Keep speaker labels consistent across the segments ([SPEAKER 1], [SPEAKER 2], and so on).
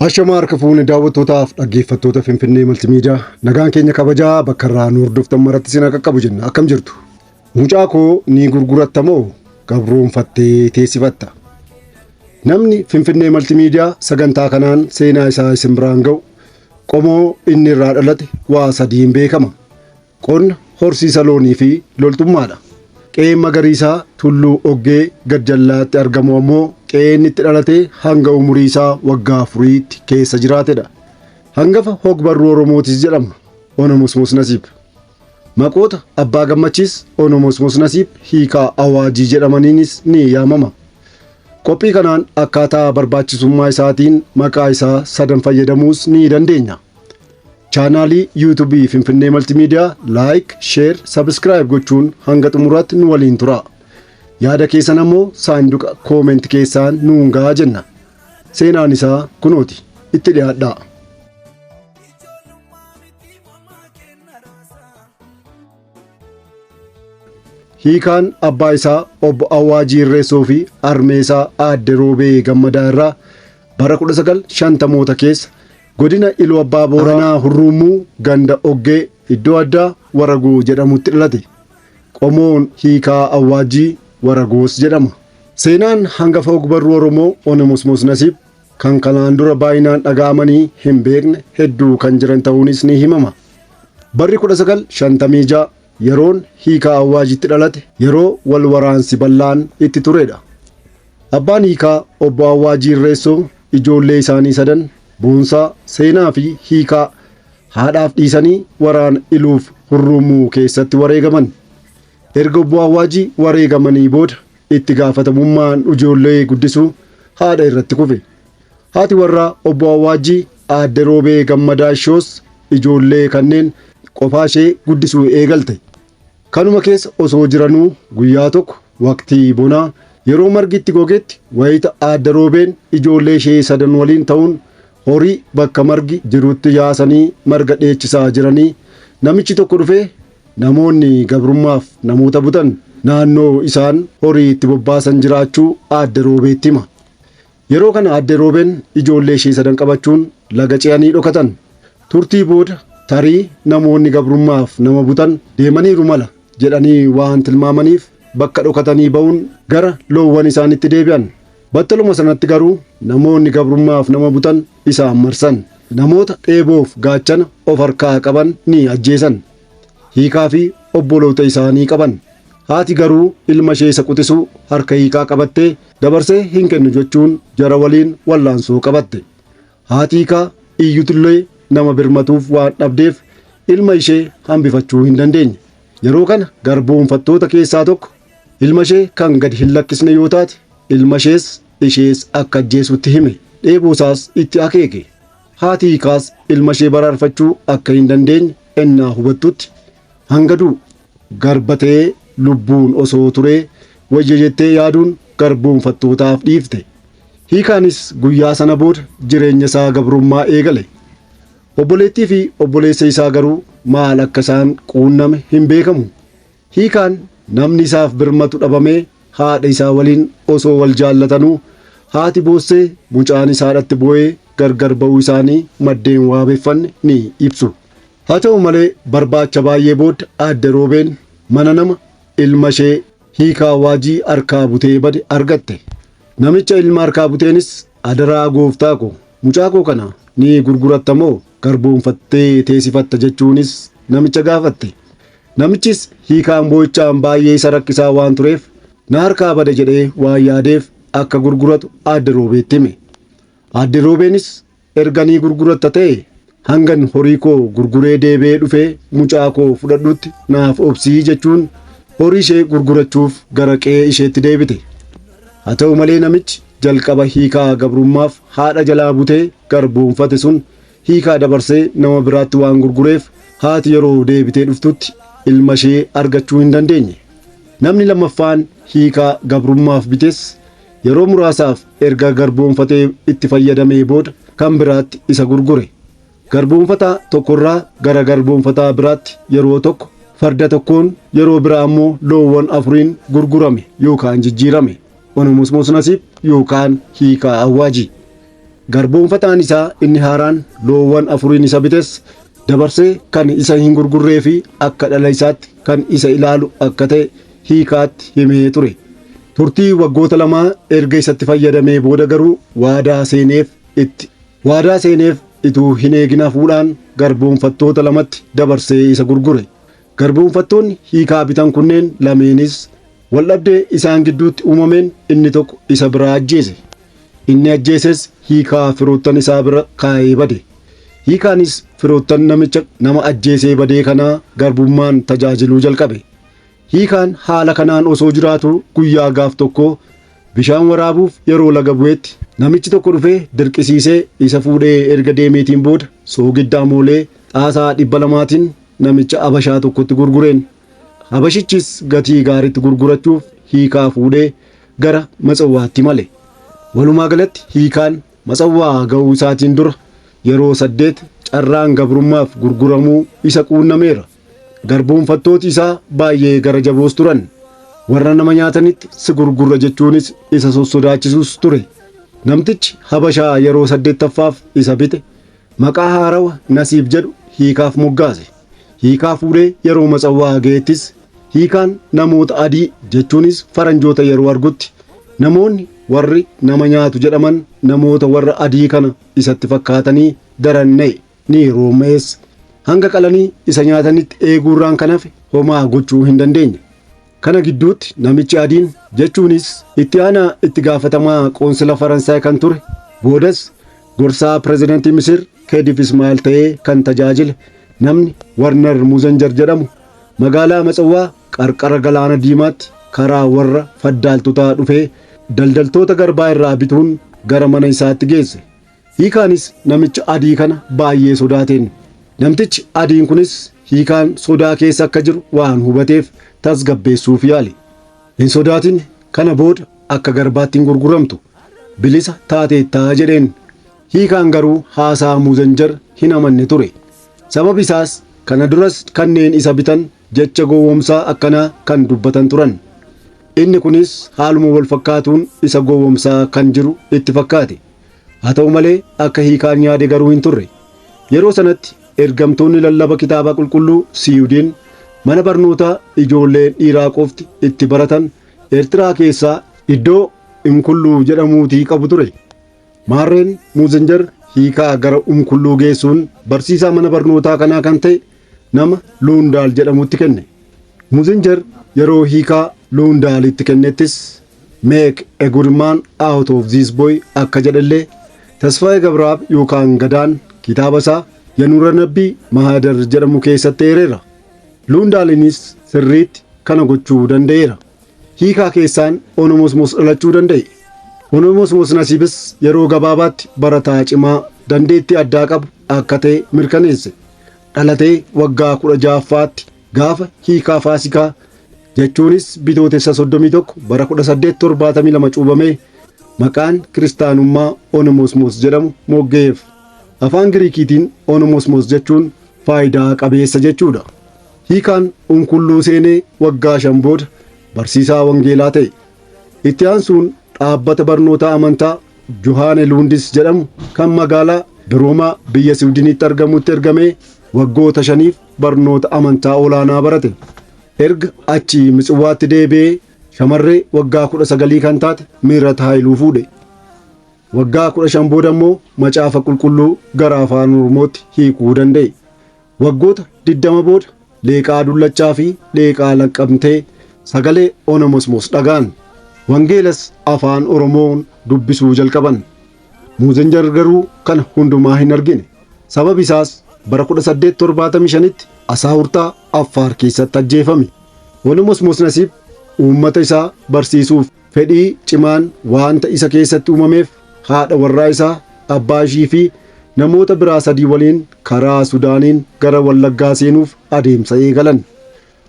[SPEAKER 1] Ashamaa harka fuune daawwattootaaf dhaggeeffattoota Finfinnee Maltimiidiyaa nagaan keenya kabajaa bakka irraa nu hordoftan maratti isin akka qabu jenna. Akkam jirtu? Mucaa koo ni gurguratta moo gabroonfattee teessifatta? Namni Finfinnee Maltimiidiyaa sagantaa kanaan seenaa isaa isin biraan ga'u qomoo inni irraa dhalate waa sadiin beekama. Qonna, horsiisa loonii fi loltummaadha. Qe'een magariisaa Tulluu Oggee gad-jallaatti argamu ammoo qe'ee inni itti dhalatee hanga umurii isaa waggaa afuriitti keessa jiraatedha. Hangafa hogbarruu Oromootis jedhama. Onomusmus Nasiib. Maqoota Abbaa Gammachiis, Onomusmus Nasiib, Hiikaa Awaajii jedhamaniinis ni yaamama. Qophii kanaan akkaataa barbaachisummaa isaatiin maqaa isaa sadan fayyadamuus ni dandeenya. Chaanaalii YouTube Finfinnee Maltimiidiyaa like, share, subscribe gochuun hanga xumuraatti nu waliin tura. Yaada keessan ammoo saanduqa comment keessaan nuun gahaa jenna. Seenaan isaa kunooti. Itti dhiyaadhaa. Hiikaan abbaa isaa obbo Awwaajii Irreessoo fi harmee isaa aadde Roobee Gammadaa irraa bara 1950moota keessa godina Iluu Abbaa Booranaa Hurruummuu ganda Oggee iddoo addaa Waragoo jedhamutti dhalate. Qomoon Hiikaa Awwaajii Waragoos jedhama. Seenaan hangafa ogbarruu Oromoo Onemusmos Nasiib kan kanaan dura baay'inaan dhaga'amanii hin beekne hedduu kan jiran ta'uunis ni himama. Barri 1956 yeroon Hiikaa Awwaajitti dhalate yeroo wal waraansi bal'aan itti turedha. Abbaan Hiikaa obbo Awwaajii Irreessoo ijoollee isaanii sadan Boonsaa, Seenaa fi Hiikaa haadhaaf dhiisanii waraana Iluuf Hurruummuu keessatti wareegaman. Erga obbo Awwaajii wareegamanii booda itti gaafatamummaan ijoollee guddisuu haadha irratti kufe. Haati warraa obbo Awwaajii aadde Roobee Gammadaa Ishoos ijoollee kanneen qofaa ishee guddisuu eegalte. Kanuma keessa osoo jiranuu guyyaa tokko waqtii bonaa yeroo margi itti gogetti wayita aadde Roobeen ijoollee ishee sadan waliin ta'uun horii bakka margi jirutti yaasanii marga dheechisaa jiranii namichi tokko dhufee namoonni gabrummaaf namoota butan naannoo isaan horii itti bobbaasan jiraachuu aadde Roobeetti hima. Yeroo kana aadde Roobeen ijoollee ishee sadan qabachuun laga ce'anii dhokatan. Turtii booda tarii namoonni gabrummaaf nama butan deemaniiru mala jedhanii waan tilmaamaniif bakka dhokatanii ba'uun gara loowwan isaanitti deebi'an. Battaluma sanatti garuu namoonni gabrummaaf nama butan isaan marsan. Namoota dheeboof gaachana of harkaa qaban ni ajjeesan. Hiikaa fi obboloota isaanii qaban. Haati garuu ilma ishee isa quxisuu harka hiikaa qabattee dabarsee hin kennu jechuun jara waliin wallaansoo qabatte. Haati hiikaa iyyutullee nama birmatuuf waan dhabdeef ilma ishee hambifachuu hin dandeenye. Yeroo kana garboomfattoota keessaa tokko ilma ishee kan gad hin lakkisne yoo taate ilma ishees ishees akka ajjeesutti hime. Dheebuusaas itti akeeke. Haati hiikaas ilma ishee baraarfachuu akka hin dandeenye ennaa hubattutti hanga du'u garba ta'ee lubbuun osoo turee wayya jettee yaaduun garboomfattootaaf dhiifte. Hiikaanis guyyaa sana booda jireenya isaa gabrummaa eegale. Obboleettii fi obboleessa isaa garuu maal akka isaan quunname hin beekamu. Hiikaan namni isaaf birmatu dhabamee haadha isaa waliin osoo wal jaallatanuu haati boossee mucaan isaadhatti boo'ee gargar ba'uu isaanii maddeen waabeffanne ni ibsu. Haa ta'u malee barbaacha baay'ee booda aadde Roobeen mana nama ilma ishee Hiikaa Waajii harkaa butee bade argatte. Namicha ilma harkaa buteenis adaraa gooftaa koo mucaa koo kana ni gurguratta moo garboomfattee teessifatta jechuunis namicha gaafatte. Namichis hiikaan boo'ichaan baay'ee isa rakkisaa waan tureef na harkaa bade jedhee waan yaadeef akka gurguratu aadde Roobeetti hime. Aadde Roobeenis erga ni gurguratta ta'e hangan horii koo gurguree deebi'ee dhufee mucaa koo fudhadhutti naaf obsii jechuun horii ishee gurgurachuuf gara qe'ee isheetti deebite. Haa ta'u malee namichi jalqaba hiikaa gabrummaaf haadha jalaa butee garboomfate sun hiikaa dabarsee nama biraatti waan gurgureef haati yeroo deebitee dhuftutti ilma ishee argachuu hin dandeenye. Namni lammaffaan hiikaa gabrummaaf bites yeroo muraasaaf erga garboomfatee itti fayyadamee booda kan biraatti isa gurgure. Garboomfataa tokkorraa gara garboomfataa biraatti yeroo tokko farda tokkoon yeroo biraa ammoo loowwan afuriin gurgurame yookaan jijjiirame. Onomusmos Nasiib yookaan Hiikaa Awwaajii. Garboomfataan isaa inni haaraan loowwan afuriin isa bites dabarsee kan isa hin gurgurree fi akka dhala isaatti kan isa ilaalu akka ta'e hiikaatti himee ture. Turtii waggoota lamaa erga isatti fayyadamee booda garuu waadaa seeneef ituu hin eegin hafuudhaan garboomfattoota lamatti dabarsee isa gurgure. Garboomfattoonni hiikaa bitan kunneen lameenis waldhabdee isaan gidduutti uumameen inni tokko isa biraa ajjeese. Inni ajjeeses hiikaa firoottan isaa bira kaa'ee bade. Hiikaanis firoottan namicha nama ajjeesee badee kanaa garbummaan tajaajiluu jalqabe. Hiikaan haala kanaan osoo jiraatu guyyaa gaaf tokko bishaan waraabuuf yeroo laga bu'etti namichi tokko dhufee dirqisiisee isa fuudhee erga deemeetiin booda soogiddaa moolee xaasaa 200tiin namicha Abashaa tokkotti gurgureen. Habashichis gatii gaariitti gurgurachuuf hiikaa fuudhee gara Matsawwaatti male. Walumaa galatti hiikaan Matsawwaa ga'uu isaatiin dura yeroo 8 carraan gabrummaaf gurguramuu isa quunnameera. Garboomfattooti isaa baay'ee gara jaboos turan. Warra nama nyaatanitti si gurgurra jechuunis isa sossodaachisuus ture. Namtichi Habashaa yeroo 8ffaaf isa bite maqaa haarawa Nasiib jedhu hiikaaf moggaase. Hiikaa fuudhee yeroo Matsawwaa ga'ettis hiikaan namoota adii jechuunis faranjoota yeroo argutti namoonni warri nama nyaatu jedhaman namoota warra adii kana isatti fakkaatanii daran na'e ni rooma'es. Hanga qalanii isa nyaatanitti eeguurraan kan hafe homaa gochuu hin dandeenye. Kana gidduutti namichi adiin jechuunis itti aanaa itti gaafatamaa qoonsila Faransaay kan ture boodas gorsaa pirezidantii Misir Khedive Ismaa'eel ta'ee kan tajaajile namni Warner Muzanjar jedhamu magaalaa Matsawwaa qarqara galaana Diimaatti karaa warra faddaaltotaa dhufee daldaltoota garbaa irraa bituun gara mana isaatti geesse. Hiikaanis namicha adii kana baay'ee sodaateen. Namtichi adiin kunis hiikaan sodaa keessa akka jiru waan hubateef tasgabbeessuuf yaale. Hin sodaatin, kana booda akka garbaatti hin gurguramtu, bilisa taateettaa jedheen. Hiikaan garuu haasaa Muzanjar hin amanne ture. Sababi isaas kana duras kanneen isa bitan jecha gowwomsaa akkanaa kan dubbatan turan. Inni kunis haaluma wal fakkaatuun isa gowwomsaa kan jiru itti fakkaate. Haa ta'u malee akka hiikaan yaade garuu hin turre. Yeroo sanatti ergamtoonni lallaba kitaaba qulqulluu Siiyudiin mana barnootaa ijoolleen dhiiraa qofti itti baratan Eertiraa keessaa iddoo Imkulluu jedhamuutii qabu ture. Maarreen Muuzenjar hiikaa gara Umkulluu geessuun barsiisaa mana barnootaa kanaa kan ta'e nama Luundaal jedhamutti kenne. Muuzenjar yeroo hiikaa Luundaalitti kennettis "Make a good man out of this boy" akka jedhellee Tasfaayee Gabraab yookaan Gadaan kitaaba isaa Yanuura Nabbii Mahadar jedhamu keessatti eereera. Luundaalinis sirriitti kana gochuu danda'eera. Hiikaa keessaan Onomosmos dhalachuu danda'e. Onomosmos Nasiibis yeroo gabaabaatti barataa cimaa dandeettii addaa qabu akka ta'e mirkaneesse. Dhalatee waggaa 16ffaatti gaafa hiikaa Faasikaa jechuunis Bitootessa 31 bara 1872 cuubamee maqaan kiristaanummaa Onomosmos jedhamu mogga'eef. Afaan Giriikiitiin Onomosmos jechuun faayidaa qabeessa jechuudha. Hiikaan Unkulluu seenee waggaa 5 booda barsiisaa wangeelaa ta'e. Itti aansuun dhaabbata barnoota amantaa Johaane Luundis jedhamu kan magaalaa Biroomaa biyya Siwiidinitti argamutti ergamee waggoota 5f barnoota amantaa olaanaa barate. Erga achii Mitsiwaatti deebi'ee shamarree waggaa 19 kan taate Miirat Haayiluu fuudhe. Waggaa 15 booda immoo macaafa qulqulluu gara afaan Oromootti hiikuu danda'e. Waggoota 20 booda Leeqaa Dullachaa fi Leeqaa Laqqamtee sagalee Onomosmos dhagaan. Wangeelas afaan Oromoon dubbisuu jalqaban. Muuzenjar garuu kana hundumaa hin argine. Sababi isaas bara 1875tti Asaawurtaa Affaar keessatti ajjeefame. Onomosmos Nasiib uummata isaa barsiisuuf fedhii cimaan waanta isa keessatti uumameef haadha warraa isaa, abbaa ishii fi namoota biraa 3 waliin karaa Sudaaniin gara Wallaggaa seenuuf adeemsa eegalan.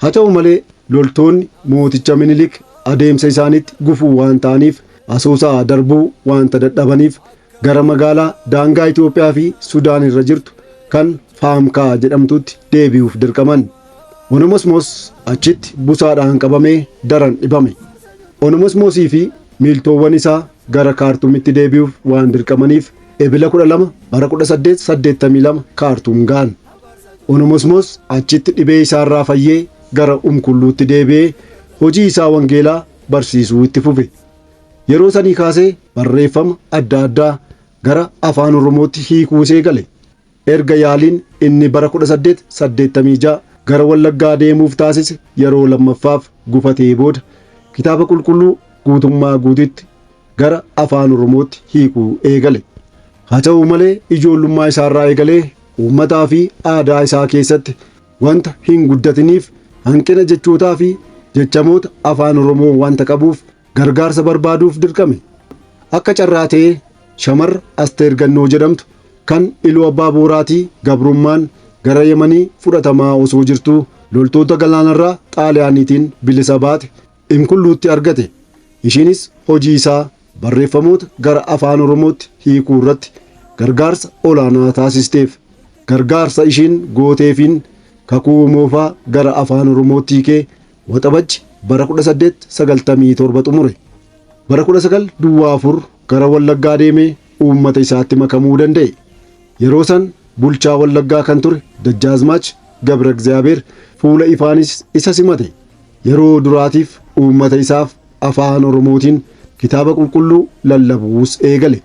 [SPEAKER 1] Haa ta'u malee loltoonni mooticha Minilik adeemsa isaaniitti gufuu waan ta'aniif Asoosaa darbuu waanta dadhabaniif gara magaalaa daangaa Itoophiyaa fi Sudaan irra jirtu kan Faamkaa jedhamtutti deebi'uuf dirqaman. Onomosmos achitti busaadhaan qabamee daran dhibame. Onomosmosii fi miiltoowwan isaa gara Kaartumitti deebi'uuf waan dirqamaniif Ebila 12 bara 1882 Kaartuum ga'an. Onesmoos achitti dhibee isaarraa fayyee gara Umkulluutti deebi'ee hojii isaa wangeelaa barsiisuu itti fufe. Yeroo sanii kaasee barreeffama adda addaa gara afaan Oromootti hiikuu eegale. Erga yaaliin inni bara 1886 gara Wallaggaa deemuuf taasise yeroo lammaffaaf gufatee booda kitaaba qulqulluu guutummaa guututti gara afaan Oromootti hiikuu eegale. Haa ta'u malee ijoollummaa isaarraa eegalee uummataa fi aadaa isaa keessatti wanta hin guddatiniif hanqina jechootaa fi jechamoota afaan Oromoo wanta qabuuf gargaarsa barbaaduuf dirqame. Akka carraa ta'ee shamarra Asteer Gannoo jedhamtu kan Iluu Abbaa Booraatii gabrummaan gara Yemanii fudhatamaa osoo jirtuu loltoota galaanarraa Xaaliyaaniitiin bilisa baate Imkulluutti argate. Ishiinis hojii isaa barreeffamoota gara afaan Oromootti hiikuu irratti gargaarsa olaanaa taasisteef. Gargaarsa ishiin gooteefiin kakuu moofaa gara afaan Oromootti hiikee Waxabajji bara 1897 xumure. Bara 1904 gara Wallaggaa deemee uummata isaatti makamuu danda'e. Yeroo san bulchaa Wallaggaa kan ture Dajjaazmaach Gabra Egzaabeer fuula ifaanis isa simate. Yeroo duraatiif uummata isaaf afaan Oromootiin kitaaba qulqulluu lallabuus eegale.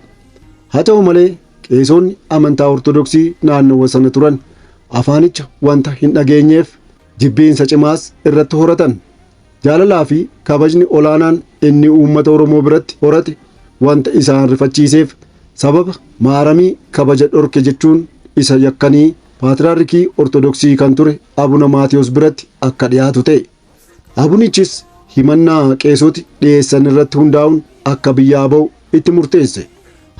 [SPEAKER 1] Haa ta'u malee qeesonni amantaa Ortodoksii naannowa sana turan afaanicha wanta hin dhageenyeef jibbiinsa cimaas irratti horatan. Jaalalaa fi kabajni olaanaan inni uummata Oromoo biratti horate wanta isaan rifachiiseef sababa maaramii kabaja dhorke jechuun isa yakkanii paatriyaarkii Ortodoksii kan ture Abuna Maatiyos biratti akka dhiyaatu ta'e. Abunichis himannaa qeesoti dhiyeessan irratti hundaa'uun akka biyyaa ba'u itti murteesse.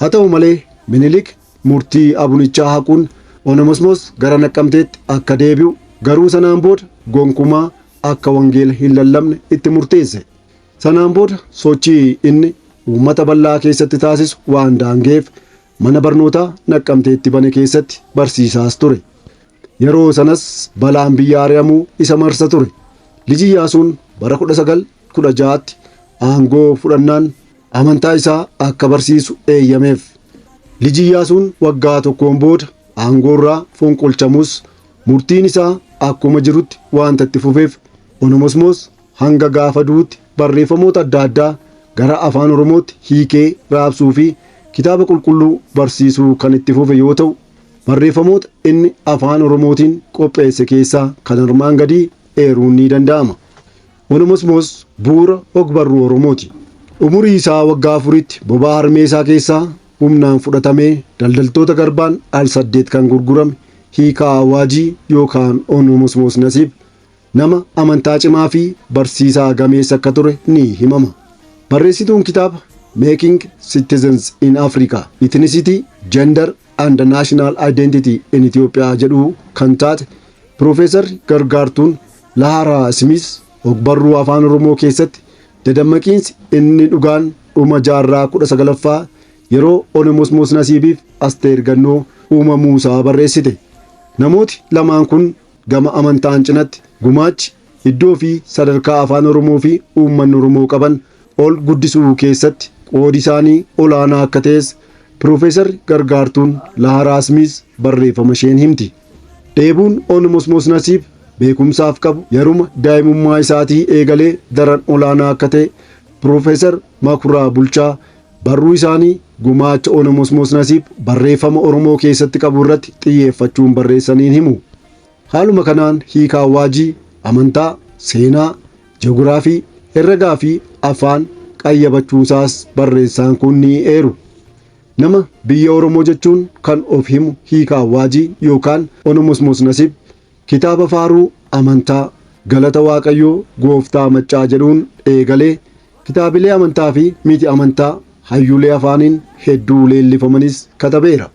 [SPEAKER 1] Haa ta'u malee Minilik murtii abunichaa haquun Onesmoos gara Naqqamteetti akka deebi'u garuu sanaan booda gonkumaa akka wangeela hin lallabne itti murteesse. Sanaan booda sochii inni uummata bal'aa keessatti taasisu waan daangeef mana barnootaa Naqqamteetti bane keessatti barsiisaas ture. Yeroo sanas balaan biyya ari'amuu isa marsa ture. Liji Iyyaasuun bara 1916tti aangoo fudhannaan amantaa isaa akka barsiisu eeyyameef. Liji Iyyaasuun waggaa tokkoon booda aangoorraa fonqolchamus murtiin isaa akkuma jirutti wanta itti fufeef Onesmoos hanga gaafa du'utti barreeffamoota adda addaa gara afaan Oromootti hiikee raabsuu fi kitaaba qulqulluu barsiisuu kan itti fufe yoo ta'u barreeffamoota inni afaan Oromootiin qopheesse keessaa kan armaan gadii eeruun ni danda'ama. Onesmoos bu'uura ogbarruu Oromooti. Umurii isaa waggaa 4tti bobaa harmee isaa keessaa humnaan fudhatamee daldaltoota garbaan al 8 kan gurgurame Hiikaa Awaajii yookaan Onesmoos Nasiib nama amantaa cimaa fi barsiisaa gameessa akka ture ni himama. Barreessituun kitaaba Making Citizens in Africa: Ethnicity, Gender and National Identity in Ethiopia jedhu kan taate Piroofeesar Gargaartuun Laharaa Smith ogbarruu afaan Oromoo keessatti dadammaqiinsi inni dhugaan dhuma jaarraa 19ffaa yeroo Onesmoos Nasiibiif Asteer Gannoo uumamuusaa barreessite. Namooti lamaan kun gama amantaan cinatti gumaachi iddoo fi sadarkaa afaan Oromoo fi uummanni Oromoo qaban ol guddisuu keessatti qoodi isaanii olaanaa akka ta'es Piroofeesar Gargaartuun Laharaa Smith barreeffama isheen himti. Dheebuun Onesmoos Nasiib beekumsaaf qabu yeruma daa'imummaa isaatii eegalee daran olaanaa akka ta'e Piroofeesar Makuraa Bulchaa barruu isaanii gumaacha Onesmoos Nasiib barreeffama Oromoo keessatti qabu irratti xiyyeeffachuun barreessaniin himu. Haaluma kanaan Hiikaa Awaajii amantaa, seenaa, ji'oogiraafii, herregaa fi afaan qayyabachuusaas barreessaan kun ni eeru. Nama biyya Oromoo jechuun kan of himu Hiikaa Awaajii yookaan Onesmoos Nasiib kitaaba faaruu amantaa galata Waaqayyoo gooftaa maccaa jedhuun eegalee kitaabilee amantaa fi miti amantaa hayyuulee afaaniin hedduu leellifamanis katabeera.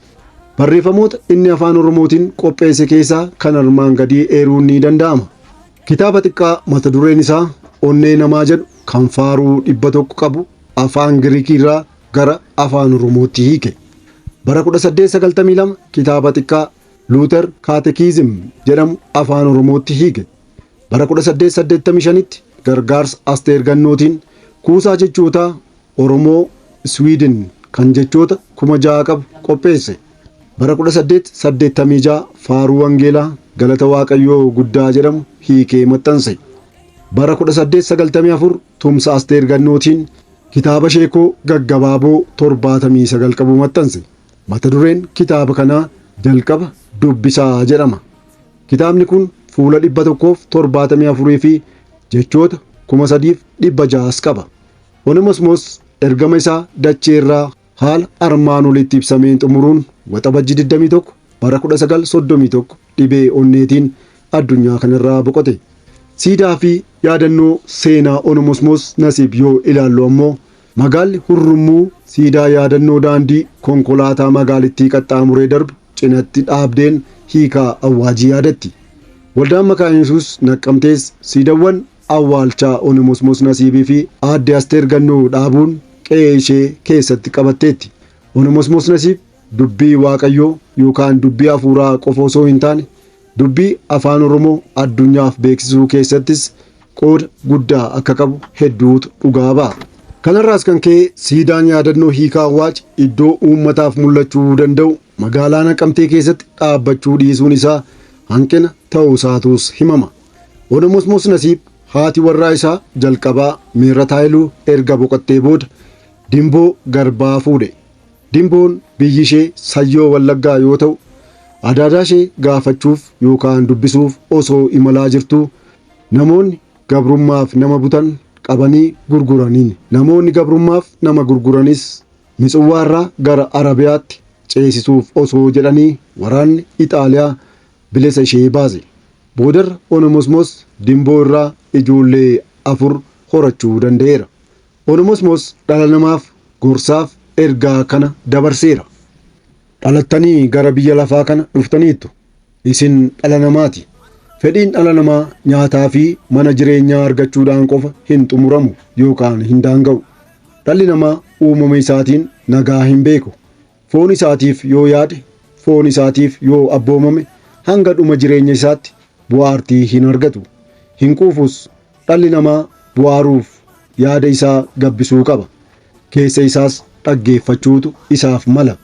[SPEAKER 1] Barreeffamoota inni afaan Oromootiin qopheesse keessaa kan armaan gadii eeruun ni danda'ama. Kitaaba xiqqaa mata dureen isaa Onnee Namaa jedhu kan faaruu 100 qabu afaan Giriikii irraa gara afaan Oromootti hiike. Bara 1892 kitaaba xiqqaa Luuter Kaatekiizim jedhamu afaan Oromootti hiike. Bara 1885tti gargaarsa Asteer Gannootiin kuusaa jechootaa Oromoo Swiidin kan jechoota 6,000 qabu qopheesse. Bara 1886 Faaruu Wangeelaa Galata Waaqayyoo Guddaa jedhamu hiikee maxxanse. Bara 1894 tumsa Asteer Gannootiin kitaaba sheekoo gaggabaaboo 79 qabu maxxanse. Mata dureen kitaaba kanaa Jalqaba Dubbisaa jedhama. Kitaabni kun fuula 174 fi jechoota 3,600 qaba. Onemasmoos ergama isaa dachee irraa haala armaan olitti ibsameen xumuruun Waxabajji 21 bara 1931 dhibee onneetiin addunyaa kanarraa boqote. Siidaa fi yaadannoo seenaa Onemasmoos Nasiib yoo ilaallu ammoo magaalli Hurrummuu siidaa yaadannoo daandii konkolaataa magaalittii qaxxaamuree darbu cinatti dhaabdeen Hiikaa Awwaajii yaadatti. Waldaan Makaana Yesuus Naqqamtees siidawwan awwaalchaa Onemasmoos Nasiibii fi aadde Asteer Gannoo dhaabuun qe'ee ishee keessatti qabatteetti. Onemasmoos Nasiib dubbii Waaqayyoo yookaan dubbii hafuuraa qofa osoo hin taane dubbii afaan Oromoo addunyaaf beeksisuu keessattis qooda guddaa akka qabu hedduutu dhugaa ba'a. Kanarraas kan ka'e siidaan yaadannoo Hiikaa Awwaaj iddoo uummataaf mul'achuu danda'u magaalaa Naqamtee keessatti dhaabbachuu dhiisuun isaa hanqina ta'uu isaatus himama. Onemasmoos Nasiib haati warraa isaa jalqabaa Meerrat Haayiluu erga boqottee booda Dimboo Garbaa fuudhe. Dimboon biyyi ishee Sayyoo Wallaggaa yoo ta'u, adaadaa ishee gaafachuuf yookaan dubbisuuf osoo imalaa jirtuu namoonni gabrummaaf nama butan qabanii gurguraniin. Namoonni gabrummaaf nama gurguranis Mitsumwaarraa gara Arabiyaatti ceesisuuf osoo jedhanii waraanni Ixaaliyaa bilisa ishee baase. Boodarra Onemasmoos Dimboo irraa ijoollee 4 horachuu danda'eera. Onemasmoos dhala namaaf gorsaaf ergaa kana dabarseera. Dhalattanii gara biyya lafaa kana dhuftaniittu. Isin dhala namaati. Fedhiin dhala namaa nyaataa fi mana jireenyaa argachuudhaan qofa hin xumuramu yookaan hin daanga'u. Dhalli namaa uumama isaatiin nagaa hin beeku. Foon isaatiif yoo yaade, foon isaatiif yoo abboomame hanga dhuma jireenya isaatti bu'aartii hin argatu. Hin quufus. Dhalli namaa bu'aaruuf yaada isaa gabbisuu qaba. Keessa isaas dhaggeeffachuutu isaaf mala.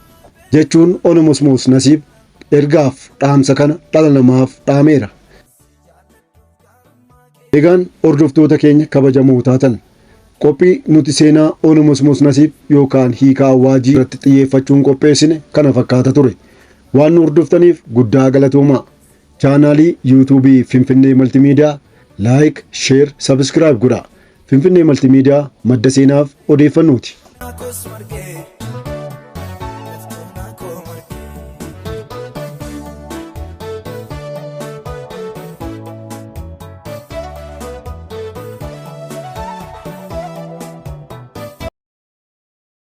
[SPEAKER 1] Jechuun Onemasmoos Nasiib ergaaf dhaamsa kana dhala namaaf dhaameera. Egaan hordoftoota keenya kabajamoo taatan qophii nuti seenaa Onemasmoos Nasiib yookaan Hiikaa Awwaajii irratti xiyyeeffachuun qopheessine kana fakkaata ture. Waan nu hordoftaniif guddaa galatoomaa. Chaanaalii yuutuubii Finfinnee Maltimiidiyaa laayik, sheer, sabiskiraayib godhaa. Finfinnee Maltimiidiyaa madda seenaaf odeeffannooti.
[SPEAKER 2] Kos margee.